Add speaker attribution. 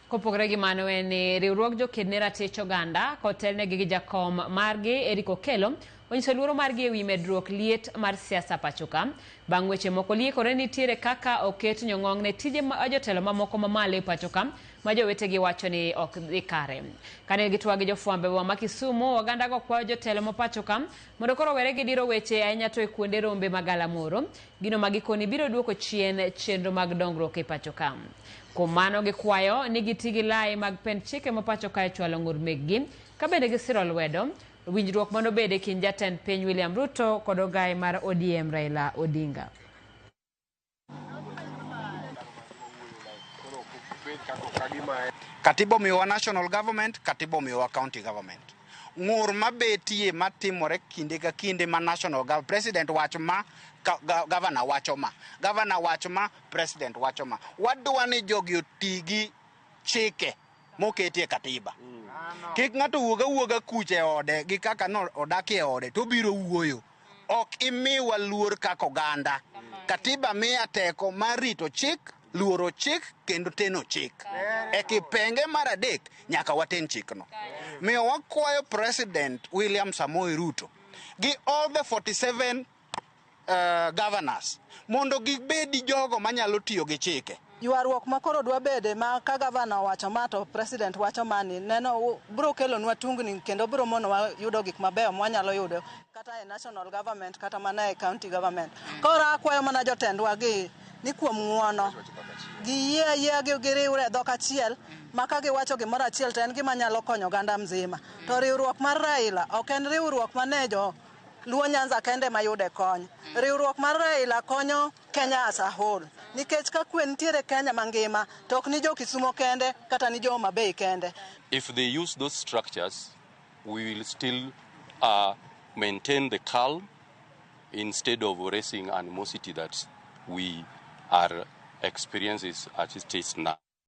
Speaker 1: Kopogore gi mano en ni riwruog joked ne ratich oganda kotelnegi gi jakom margi Eric Okello onyiso luoro margi ewi medruok liet mar siasa pachoka. Bang' weche moko liekore ni nitiere kaka oket nyong'ong' ne tije ma jotelo mamoko mamalo e pachoka ma jowetegi wacho ni ok dhi kare. Kane gitwak gi jofwambo e boma ma Kisumu, ogandago kwayo jotelo ma pachoka mondo koro owere gi diro weche ahinya to e kuonde rombe ma galamoro. Gino ma gikoni biro duoko chien chenro mag dongruok e pachoka. Kuom mano gikwayo ni giti gi lai mag pend chike ma pacho ka e chwalo ng'ur mekgi ka bende gisiro lwedo winjruok manobed e kind jatend piny William Ruto kod ogaye mar ODM Raila Odinga.
Speaker 2: Katiba omiyowa national government, katiba omiyowa county government. Ng'ur mabetie matimore kinde ka kinde ma national government, president wacho ma, governor wacho ma, governor wacho ma, president wacho ma. Wadwa ni jogi oti gi chike moketi e katiba. Kik ng'ato wuog awuoga kucha e ode gi kaka no odak e ode to obiro wuoyo. Ok imiwa luor kaka oganda. Katiba miya teko mar rito chik, luoro chik kendo teno chik. E kipenge mar adek nyaka waten chikno. Miyo wakwayo President William Samoei Ruto gi all the 47 governors mondo gibedi jogo manyalo tiyo gi chike.
Speaker 3: Ywaruok ma koro dwa bede ma ka gavana owacho ma to president wacho mani neno biro kelonwa tungni kendo biro monowa yudo gik mabeyo mwanyalo yudo kata e national government kata mana e county government. Koro akwayo mana jotendwa gi ni kuom ng'uono giyie ayiea giriwre e dhok achiel ma ka giwacho gimoro achiel to en gima nyalo konyo oganda mzima. To riwruok mar Raila ok en riwruok mane jo Luo Nyanza kende mayude kony. Riwruok mar Raila konyo Kenya as a whole. Nikech ka kwe nitiere Kenya mangima to ok ni jo Kisumo kende kata ni jo Homa Bay kende.
Speaker 4: If they use those structures, we will still maintain the calm instead of raising animosity that we are experiencing as it is now.